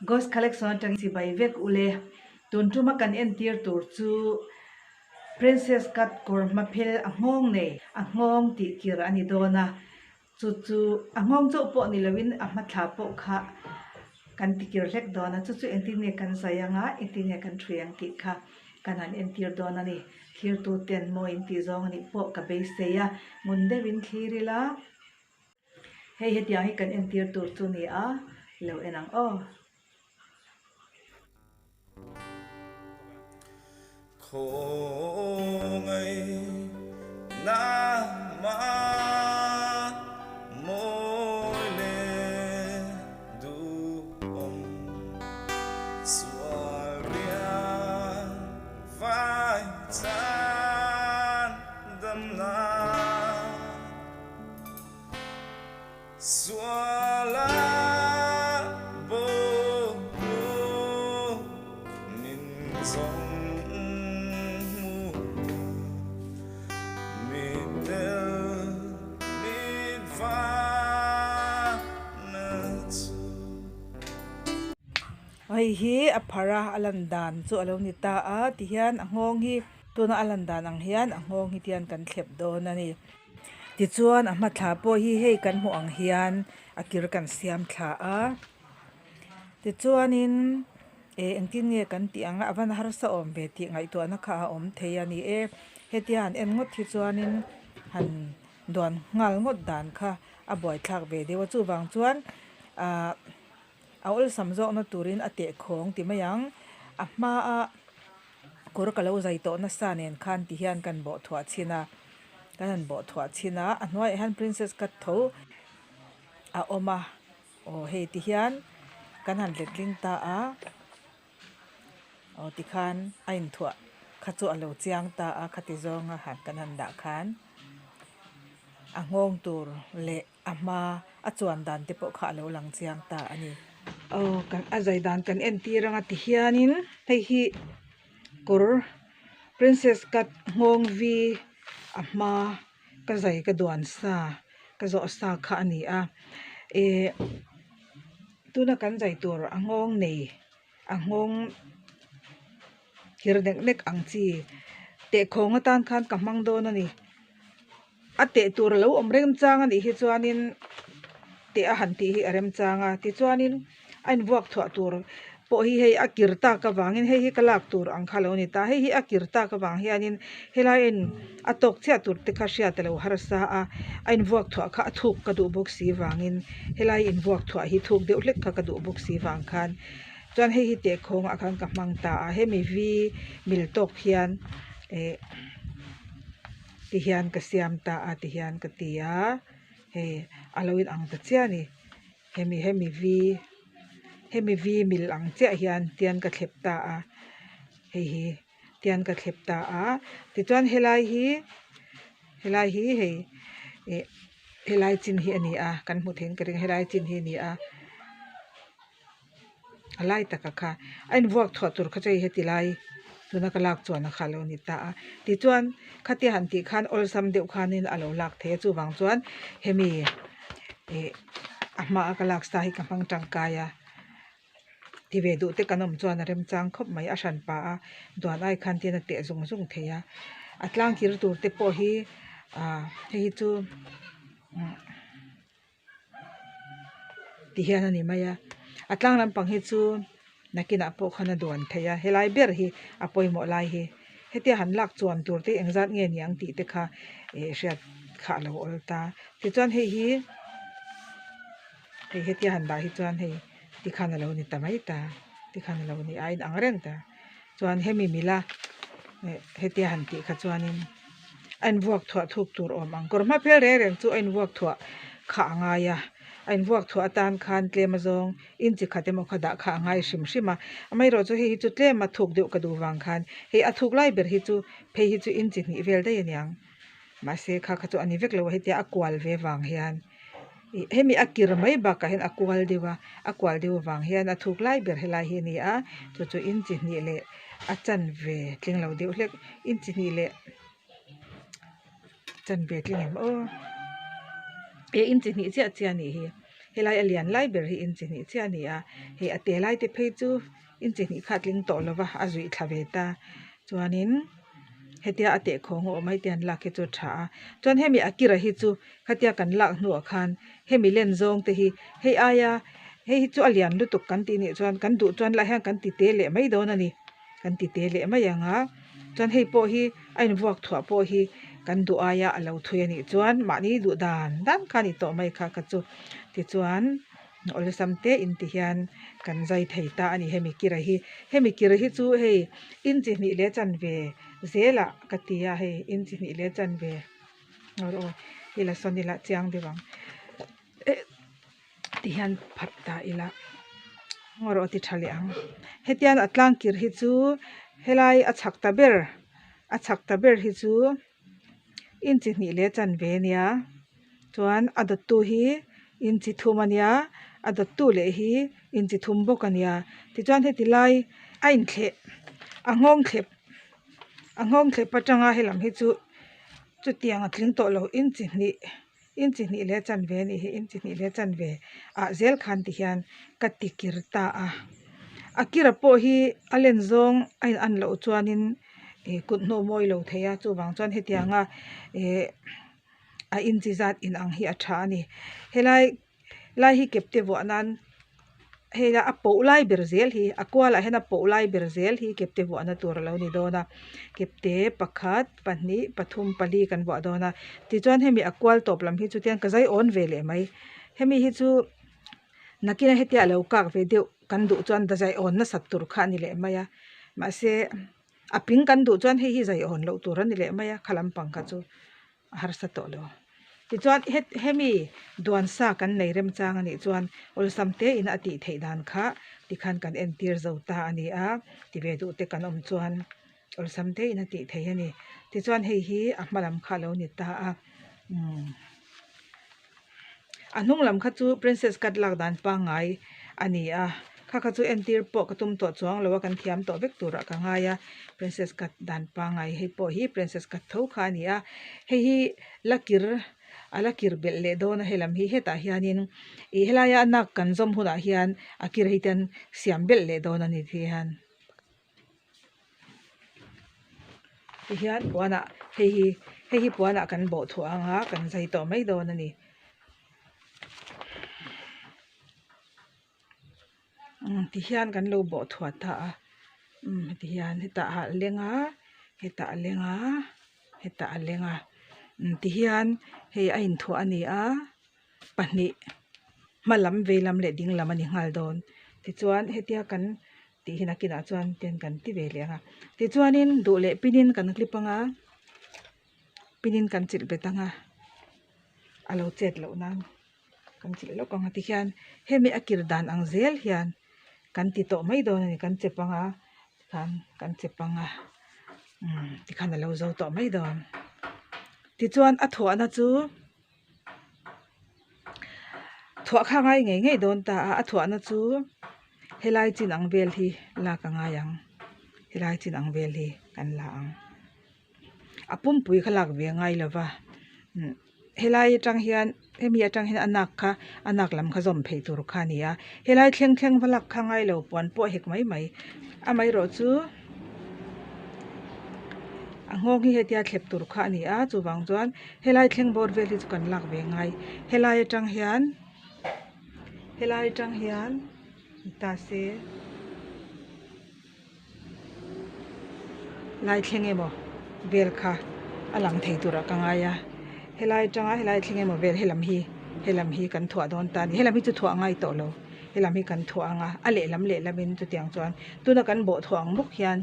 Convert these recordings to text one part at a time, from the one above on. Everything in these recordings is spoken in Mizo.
Ghost Collection atangin chibai vek ule. Tun tuma kan entir tur chu Princess Cut kawr hmaphel a nghawng nei, a nghawng tih kir a ni dawn a. Chu chu a nghawng chauh pawh ni loin a hmathla pawh kha kan tikir hlek dawn a, chu chu engtin nge kan zai anga, engtin nge kan ṭhui ang tih kha kan han entir dawn a ni. Thlirtu ten maw in tih zawng a nih pawh ka beisei a, ngun deuhin thlir ila. Hei hetiang hi kan entir tur chu ni a, lo en ang aw. Suala bo hnu min zawng hmu mitdel mitva na chu. Hei hi a phar a, a lan dan chu a lo ni ta a tihian a nghawng hi tuna a lan dan ang hian a nghawng hi tihian kan thlep dawn a ni. Tichuan a hmathla pawh hi hei kan hmuh ang hian a kir kan siam thla a tichuanin eh engtin nge kan tih ang a a van harsa awm ve tih ngaihtuahna kha a awm thei a ni e hetia han en ngawt hi chuanin han duan nghal ngawt dan kha a buaithlak ve deuh a chuvang chuan ahh a awlsam zawkna turin a tehkhawng ti mai ang a hmaa. Kawr ka lo zai tawh nasa nen khan ti hian kan bawh thuah chhin a, kan han bawh thuah chhin a, a hnuaiah hian princess cut tho a awm a, aw hei ti hian kan han letling ta a, aw tikhan a inthuah kha chu a lo chiang ta a khati zawnga han kan han dah khan a nghawng tur leh. A hma a chuan dan te pawh kha a lo lang chiang ta a ni. Aw kan a zai dan kan entir anga ti hianin hei hi kawr princess cut nghawng v a hma ka zai ka duan sa ka zawh sa kha a ni a ih tuna kan zai tur a nghawng nei a nghawng kir nek nek ang chi tehkhawng atan khan ka hmang dawn a ni. A teh tur a lo awm remchang a nih hi chuanin teh a han tih hi a remchang a tichuanin a invuak thuah tur pawh hi hei a kir tak avangin hei hi ka lak tur ang kha a lo ni ta hei hi a kir tak avang hianin helai a in a tawk chiah tur te kha hriat a lo harsa a a invuak thuah kha a thuk ka duh bawk si vangin helai invuak thuah hi thuk deuh hlek kha ka duh bawk si vang khan chuan hei hi tehkhawng ah khan ka hmang ta a hemi v mil tawk hian eh. Ti hian ka siam ta a ti hian ka ti a hei a lo in ang ta chiah a ni hemi hemi v hemi v mil ang chiah hian tian ka thlep ta a hei hi tian ka thlep ta a tichuan helai hi helai hi hei ih helai chin hi a ni a kan hmu theiin ka ring helai chin hi a ni a. A lai taka kha a invuak thuah tur kha chu hei heti lai tuna ka lak chuan a kha alo ni ta a tichuan khatia han tih khan awlsam deuh khanin a lo lak thei a chuvang chuan hemi ih a hmaa ka lak sa hi ka hmang tangkai a ti ve duh te kan awm chuan a remchang khawp mai a hran pah a duan ai khan tin a teh zung zung thei a a tlang kir tur te pawh hi ah hei hi chu. Ti hian a ni mai a a tlang lampang hi chu nakinah pawh khan a duan thei a helai ber hi a pawimawh lai hi hetia han lak chuan tur te engzat nge niang tih te kha ih hriat kha a lo awl ta tichuan hei hi hei hetia han dah hi chuan hei tikhan a lo ni ta mai ta tikhan a lo ni a a inang reng ta chuan hemi mila eh hetia han tih kha chuanin a invuak thuah thuk tur awm ang kawr hma phel reng reng chu a invuak thuah kha a ngai a a invuak thuah atan khan tlem azawng inchi khat emaw kha dah kha a ngai hrim hrim a amaherawh chu hei hi chu tlem a thuk deuh ka duh vang khan hei a thuk lai ber hi chu phei hi chu inchi hnih vel daih a niang mahse kha kha chu a ni vek lo a hetia a kual ve vang hian ih hemi a kir mai bakah hian a kual deuh a a kual deuh avang hian a thuk lai ber helai hi a ni a chu chu inchi hnih leh a chanve tling lo deuh hlek inchi hnih leh chanve tling em aw eh inchi hnih chiah chiah a nih hi. Helai a lian lai ber hi inchi hnih chiah a ni a, hei a te lai te phei chu inchi hnih kha a tling tawh lo va a zuih thla ve ta. Chuanin hetia a tehkhawng a awm a heti an lak hi chu a tha a, chuan hemi a kira hi chu khatia kan lak hnuah khan hemi len zawng te hi hei aia hei hi chu a lian lutuk kan tih nih chuan kan duh chuan lah hian kan ti te leh mai dawn a ni kan ti te leh mai ang a chuan hei pawh hi a invuak thuah pawh hi kan duh aia a lo thui a nih chuan mahni duh dan dan kha a ni tawh mai kha kha chu tichuan awlsam te in ti hian kan zai thei ta a ni hemi kira hi hemi kira hi chu hei inchi hnih leh chanve zelah ka ti a hei inchi hnih leh chanve. Aw ila sawn ila chiang deuh ang eh ti hian pharh ta ila ngaw rawh ti tha leh ang hetiang a tlang kir hi chu helai a chhak ta ber a chhak ta ber hi chu inchi hnih leh chanve ania chuan a dawttu hi inchi thum ania a dawttu leh hi inchi thum bawk ania tichuan heti lai a inthleh a nghawng thlep a nghawng thlep atanga helam hi chu. Chutiang a tling tawh lo inchi hnih inchi hnih leh chanve a nih hi inchi hnih leh chanve ah zel khan ti hian ka ti kir ta a a kira pawh hi a len zawng a in an loh chuanin ih kut hnawh mawi lo thei a chuvang chuan hetianga ih a inchi zat inang hi a tha a ni helai. Lai hi kepte vuah nan hei la a poh lai ber zel hi a kualah hian a poh lai ber zel hi kepte vuahna tur a lo ni dawn a kepte pakhat pahnih pathum pali kan vuah dawn a tichuan hemi a kual tawp lam hi chu tian ka zai awn ve leh mai hemi hi chu nakina hetia a lo kak ve deuh kan duh chuan dazai awn nasat tur kha a ni leh mai a mahse a ping kan duh chuan hei hi zai awn loh tur a ni leh mai a kha lampang kha chu. a harsa tawh lo. Tichuan hemi duan sa kan nei remchang a nih chuan awlsam te in a tih theih dan kha tikhan kan entir zo ta a ni a, ti ve duh te kan awm chuan awlsam te in a tih theih a ni. Tichuan hei hi a hma lam kha a lo ni ta a umm a hnung lam kha chu princess cut lak dan pangngai a ni a kha kha chu entir pawh ka tum tawh chuang lo a kan thiam tawh vek turah ka ngai a princess cut dan pangngai hei pawh hi princess cut tho kha a ni a hei hi la kir a la kir belh leh dawn a helam hi hetah hianin ih helaia a nak kan zawm hunah hian a kir hi ten siam belh leh dawn a ni ti hian. Tihian puanah hei hi hei hi puanah kan bawh thuah ang a kan zai tawh mai dawn a ni. Umm tihian kan lo bawh thuah ta a umm tihian hetah a leng a hetah a leng a hetah a leng a umm tihian hei a inthuah a ni a. pahnih hma lam vei lam leh ding lam a ni nghal dawn tichuan hetia kan tih hi nakinah chuan ten kan ti ve leh ang a tichuanin duh leh pin in kan clip ang a pin in kan chilh bet ang a a lo chet loh nan kan chilh lawk ang a tikhian hemi a kir dan ang zel hian kan ti tawh mai dawn a ni kan chep ang a tikhan kan chep ang a umm tikhan a lo zo tawh mai dawn tichuan a thuahna chu. Thuah kha ngai ngei ngei dawn ta a, a thuahna chu helai chin ang vel hi lak a ngai ang helai chin ang vel hi kan la ang a pumpui kha lak ve a ngai lo va umm helai atang hian hemi atang hian a nak kha a nak lam kha zawm phei tur kha a ni a helai thleng thleng va lak kha ngai lo puan pawh a hek mai mai amaherawh chu. A nghawng hi hetia thlep tur kha a ni a chuvang chuan helai thleng bawr vel hi chu kan lak ve ngai helai atang hian helai atang hian ni ta se lai thleng emaw vel kha a lang thei turah ka ngai a helai atanga helai thleng emaw vel helam hi helam hi kan thuah dawn ta a ni helam hi chu thuah a ngai tawh lo. Helam hi kan thuah ang a, a lehlam lehlamin chutiang chuan tuna kan bawh thuah ang bawk hian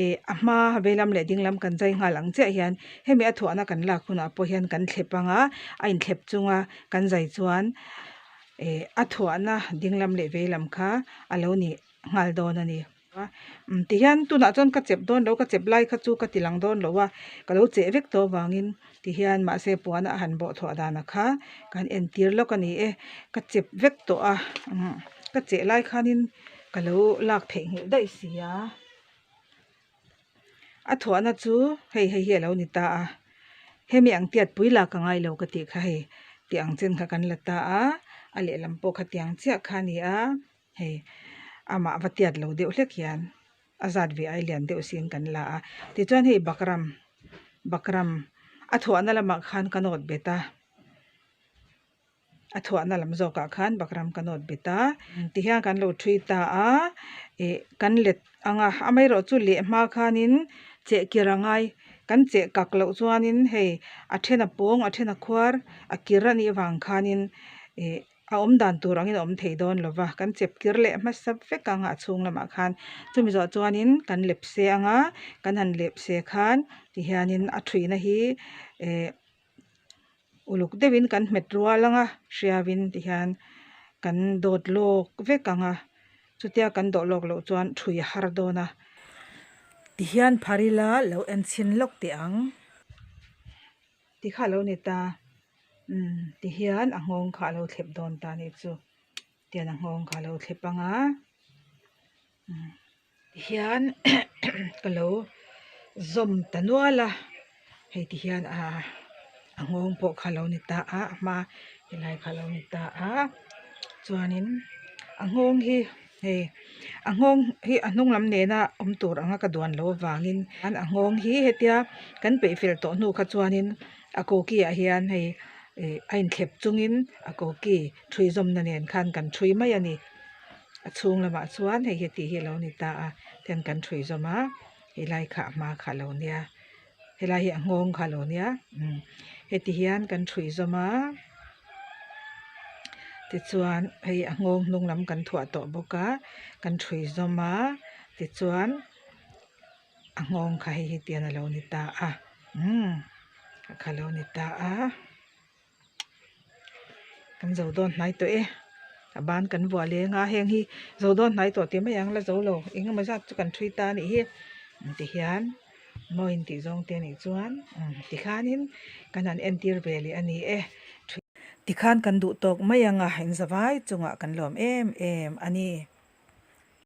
ih a hma veilam leh dinglam kan zai nghal ang chiah hian hemi a thuahna kan lak hunah pawh hian kan thlep ang a, a inthlep chunga kan zai chuan ih a thuahna dinglam leh veilam kha a lo ni nghal dawn a ni. Umm tihian tunah chuan ka chep dawn lo ka chep lai kha chu ka ti lang dawn lo a ka lo cheh vek tawh avangin tihian mahse puan a han bawh thuah dan a kha kan entir lawk a ni e ka chep vek tawh a umm ka cheh lai khanin ka lo lak theihnghilh daih si a a thuahna chu hei hei hi a lo ni ta a hemi ang tiat pui lak a ngai lo ka tih kha hei tih ang chen kha kan la ta a. A lehlam pawh khatiang chiah kha a ni a hei amah va tiat lo deuh hlek hian a zat ve ai lian deuh siin kan la a tichuan hei bakram bakram a thuahna lamah khan ka nawt bet a. A thuahna lam zawkah khan bakram ka nawt bet a tihian kan lo thui ta a ih kan let ang a amaherawh chu leh hma khanin cheh kir a ngai kan cheh kak loh chuanin hei a then a pawng a then a khuar a kir a nih vang khanin ih a awm dan tur angin a awm thei dawn lo va kan chep kir leh hmasa vek ang a chhung lamah khan chumi zawh chuanin kan lepse ang a kan han lepse khan tihianin a thuihna hi eh. Uluk deuhin kan hmet rual ang a, hriauin tihian kan dawt lawk vek ang a, chutia kan dawh lawk loh chuan thui a har dawn a. Tihian phar ila lo en chhin lawk teh ang. Ti kha a lo ni ta, umm tihian a nghawng kha a lo thlep dawn ta a nih chu, tihian a nghawng kha a lo thlep ang a, umm. Tihian ka lo zawm ta nual a hei ti hian ah a nghawng pawh kha a lo ni ta a a hma helai kha a lo ni ta a chuanin a nghawng hi hei a nghawng hi a hnung lam nena awm tur anga ka duan loh avangin a nghawng hi hetia kan peih fel tawh hnu kha chuanin a koki ah hian hei ih a inthlep chungin a koki thui zawmna nen khan kan thui mai a ni. A chhung lamah chuan hei hi tih hi a lo ni ta a ten kan thui zawm a helai kha a hma kha a lo nia helai hi a nghawng kha a lo nia umm heti hian kan thui zawm a tichuan hei a nghawng hnung lam kan thuah tawh bawk a kan thui zawm a tichuan a nghawng kha hei hi tian a lo ni ta a umm kha a lo ni ta a. Kan zo dawn hnai tawh e a ban kan vuah leng a heng hi zo dawn hnai tawh tih mai ang la zo lo eng emaw zat chu kan thui ta a nih hi tihian maw in tih zawng te a nih chuan tikhanin kan han entir ve leh a ni e tikhan kan duh tawk mai ang a in zavai chungah kan lawm em em a ni.